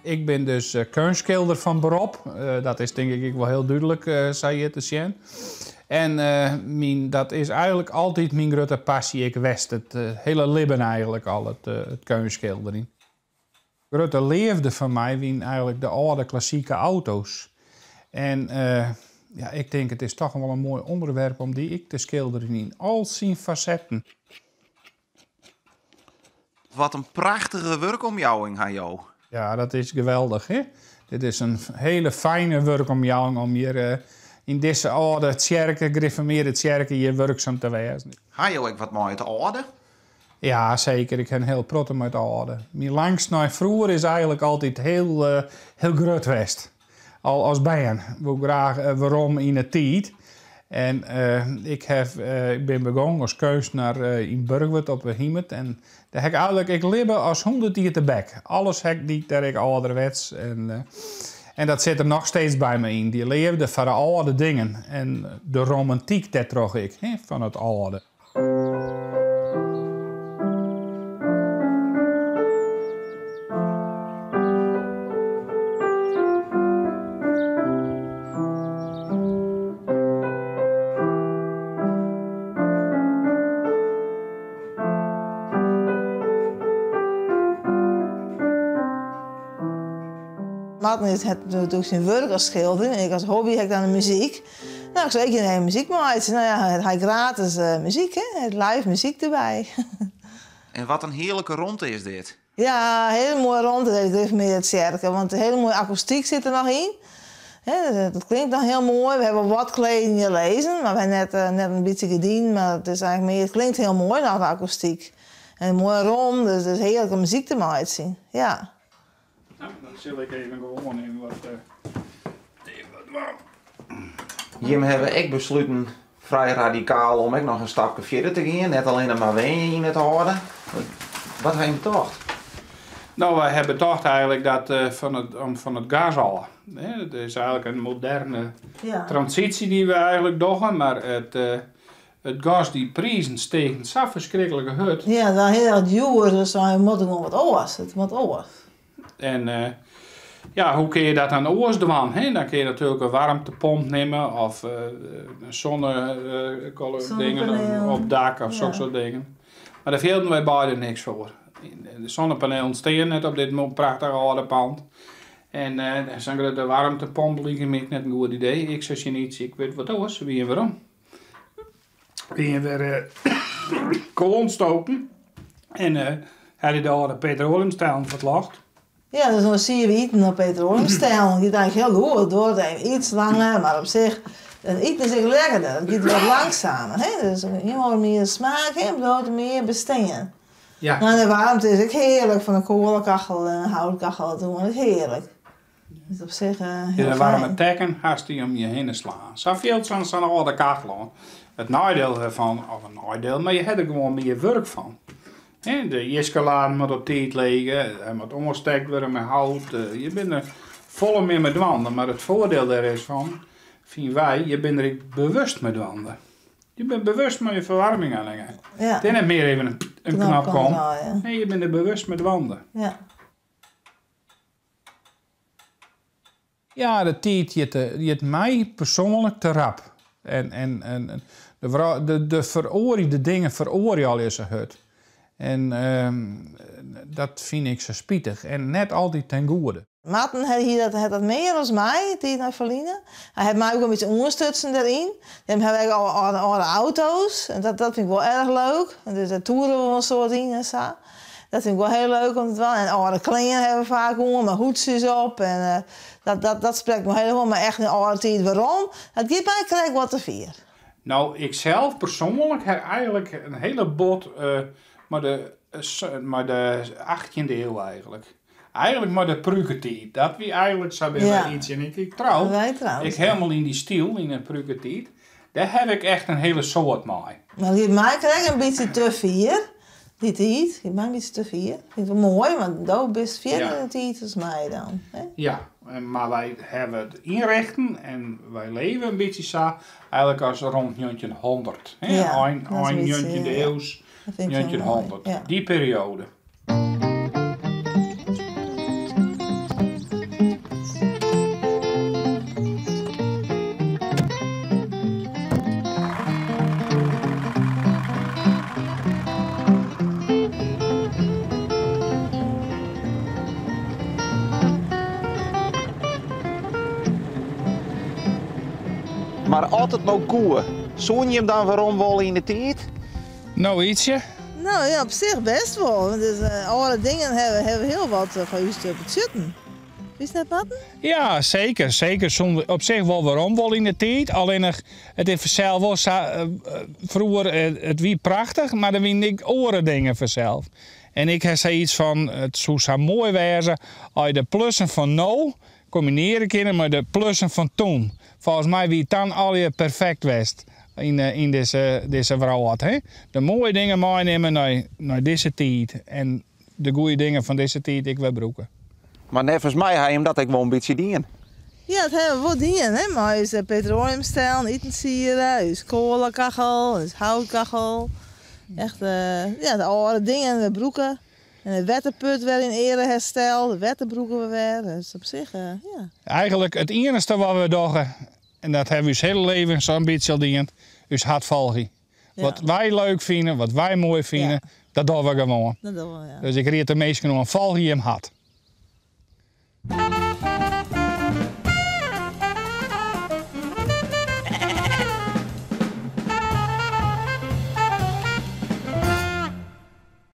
Ik bin dus keunstskilder fan berop. Dat is tink ik ek wol hiel dúdlik sa hjir te sjen. En myn, dat is eigenlik altyd myn grutte passy ek west. It hiele libben eigenlik al, it keunstskilderjen. Grutte leafde foar my wienen eigenlik de âlde klassike auto's. En ja, ik tink it is toch wol in moai ûnderwerp om dy ek te skilderjen yn al syn fasetten. Wat in prachtige wurkomjouwing ha jo. Ja, dat is geweldich, hè? Dit is in hiele fijne wurkomjouwing om hjir yn dizze âlde tsjerke, grifformearde tsjerke, hjir wurksum te wêzen. Ha jo ek wat mei it âlde? Ja, seker. Ik ha in hiel protte mei it âlde. Myn langst nei froeger is eigenlik altyd hiel, hiel grut west. Al as bern woe ik graach werom yn 'e tiid. En ik haw, ik bin begongen as keunstner yn Burchwert op 'e Himert. En dêr ha ik eigenlik ek libbe as 100 jier tebek. Alles ha ik die dêr ek âlderwets. En, en dat sit der noch steeds by my yn. Dy leafde foar de âlde dingen. En de romantyk dêrtroch ek, hè, fan it âlde. Marten is hat natuerlik syn wurk as skilder en ik as hobby ha ik dan de muzyk. No, ik sei, ik gean even muzyk meitsjen. No ja, hy gratis muzyk, hè? Live muzyk derby. En wat in hearlike romte is dit. Ja, hiele moaie romte dizze grifformearde tsjerke, want in hiele moaie akoestyk sit der noch yn. Hè, dat klinkt noch hiel moai. We hawwe wat kleden hjir lizzen, mar we hawwe net, net in bytsje gerdinen, mar it is eigenlik mear, it klinkt hiel moai noch, de akoestyk. En moai rom, dus it is hearlik om muzyk te meitsjen. Ja. No, dan sil ik even gewoan even wat, even wat dwaan. Jim hawwe ek besluten frij radikaal om ek noch in stapke fierder te gean, net allinne mar wenje yn it âlde. Wat ha jim betocht? No, wy hawwe betocht eigenlik dat fan it, om fan it gas ôf. It is eigenlik in moderne transysje dy't we eigenlik dogge, mar it, It gas, dy prizen stegen sa ferskriklik hurd. Ja, it waard hiel erch djoer, dus we moatte gewoan wat oars. It moat oars. En ja, hoe kinne je dat dan oars dwaan? Hè? Dan kinne je natuerlik in waarmtepomp nimme of sonne dingen op dak of sokke soart dingen. Mar dêr fielden wy beide niks foar. De sonnepanelen stean net op dit prachtige âlde pand. En sa'n grutte waarmtepomp like my ek net in goed idee. Ik sei tsjin Ietsje, ik wit wat oars, wy gean werom. Wy gean wer koalen stoken en helje de âlde petroaleumstellen foar it ljocht. Ja, dus dan siede we iten op petroaleumstellen. Giet eigenlik hiel goed. It duorret even iets langer, mar op sich, it iten is ek lekkerder. It giet wat langsumer, hè. Dus je hâlde mear smaak, hè, bliuwt mear bestean. Ja. En de waarmte is ek hearlik fan de koalekachel en de houtkachel, dat is gewoan ek hearlik. Dus op sich hiel De fijn. waarme tekken hast dy om je hinne slaan. Sa fielt sa'n âlde kachel oan. It neidiel derfan, of in neidiel, mar je ha der gewoan mear wurk fan. Hè, de jiskeladen moat op tiid lege, hy moat oanstekt wurde mei hout. Je binne der folle mear mei dwaande. Mar it foardiel dêr is fan, fine wy, je binne der ek bewust mei dwaande. Je binne bewust mei je ferwaarming oan de gang. Ja. It is net mear even in Knop knop om. draaien. Nee, je binne der bewust mei dwaande. Ja. Ja, de tiid giet my persoanlik te rap. En, en, en de, de, de, feroarje, de dingen feroarje allegear sa hurd. En dat fyn ik sa spitich. En net altyd ten goede. Marten hie dat, hat dat mear as my, tiid nei ferline. Hy hat my ek in bytsje oanstutsen dêryn. Dêrom hawwe wy ek âlde, âlde auto's. En dat, dat fyn ik wol erch leuk. En dus dêr toere we wol in soad yn en sa. Dat fyn ik wol hiel leuk om te dwaan. En âlde klean hawwe we faak oan, mei hoedsjes op. En eh, dat, dat, dat sprekt my hiel oan. Mar echt yn de âlde tiid werom, dat giet my krekt wat te fier. No, ik sels persoanlik ha eigenlik in hiele bot mei de, mei de achttjinde iuw eigenlik. Eigenlik mei de pruketiid. Dat wie eigenlik, sa binne wy Ietsje en ik ek troud. Ek hielendal yn dy styl, yn de pruketiid. Dêr ha ik echt in hiele soad mei. Mar it giet my krekt in bytsje te fier, dy tiid. Giet my in bytsje te fier. Fyn ik wol moai, mar do bist fierder yn de tiid as my dan. Hè? Ja, mar wy hawwe it ynrichten en wy leve in bytsje sa, eigenlik as rond njoggentjinhûndert. Hè? Ein njoggentjinde iuw, njoggentjinhûndert. Dy perioade. As it no koe, soene jim dan werom wolle yn de tiid? No, Ytsje? No ja, op sich bêst wol. Dus âlde dingen hawwe hawwe hiel wat foar ús te betsjutten. Witst net, Marten? Ja, seker. Seker soene we op sich wol werom wolle yn de tiid. Allinnich, it is fansels wol sa, froeger, it wie prachtich, mar der wienen ek oare dingen fansels. En ik ha sayts fan, it soe sa moai wêze as je de plussen fan no kombinearje kinne mei de plussen fan toen. Folgens my wie it dan allegear perfekt west yn yn dizze dizze wrâld. Hè? De moaie dingen meinimme nei nei dizze tiid en de goede dingen fan dizze tiid ek wer brûke. Mar neffens my ha jim dat ek wol in bytsje dien. Ja, dat hawwe we wol dien, hè, mei ús petroleumstellen, itensiede, ús koalekachel, ús houtkachel. Echt, ja, de âlde dingen wer brûke. En de wetterput wer yn eare hersteld, it wetter brûke we wer. Dus op sich, ja. Eigenlik it iennichste wat we dogge, en dat hawwe we ús hiele leven sa'n bytsje al dien, ús hart folgje. Wat wy leuk fine, wat wy moai fine, dat dogge we gewoan. Dat dogge we, ja. Dus ik ried de minsken oan, folgje jim hart.